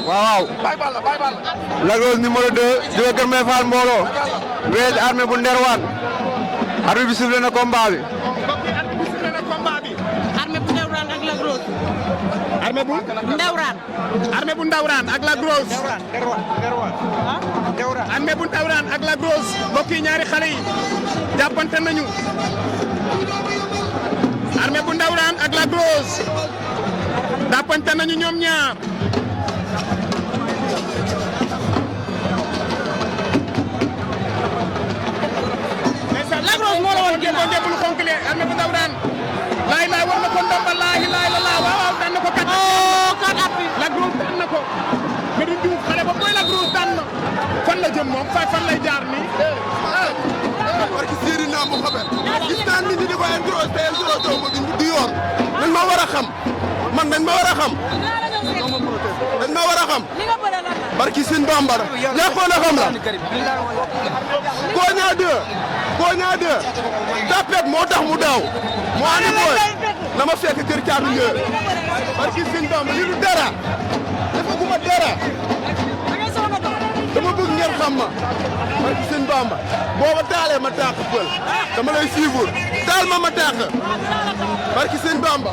waaw. Lac Rose numéro 2 jóge Kër Mbaye Fall mbooloo. Wees armée bu Nderwan. arbitre bi sifflé na combat bi. armée bu Ndewraan ak Lac Rose. armée bu. Ndewraan. armée bu Ndewraan ak Lac Rose. armée bu Ndewraan ak Lac Rose mbokk yi ñaari xale yi jàppante nañu. armée bu Ndewraan ak Lac Rose jàppante nañu ñoom ñaar. Lac Rose moo la woon ginnaaw njëbbul xonk li armée bu Ndewraan. laay war na ko ndomba laay la waaw daan na ko kat. kat appui. Lac Rose daan na ko. Medou Diouf xale ba mooy Lac Rose daan na. fan la jëm moom fan lay jaar nii. parce que Seydina Mohamed gis naa nit ñi di ko introsé te introsé wu ma du yoon. dañ ma war a xam man dañ ma war a xam. dañ ma war a xam. li nga bëre lan la. barki Sëñ Bamba ñàkkoon a xam la. Koña 2 tapet moo tax mu daaw. moo andi booy na ma fekk kër caatu njëriñ. barki Sëñ Bamba li du dara. dafa guma dara. dama bëgg ngeen xam ma. barki Sëñ Bamba booba taalee ma tàq pël. dama lay suivre taal ma tàq. barki Sëñ Bamba.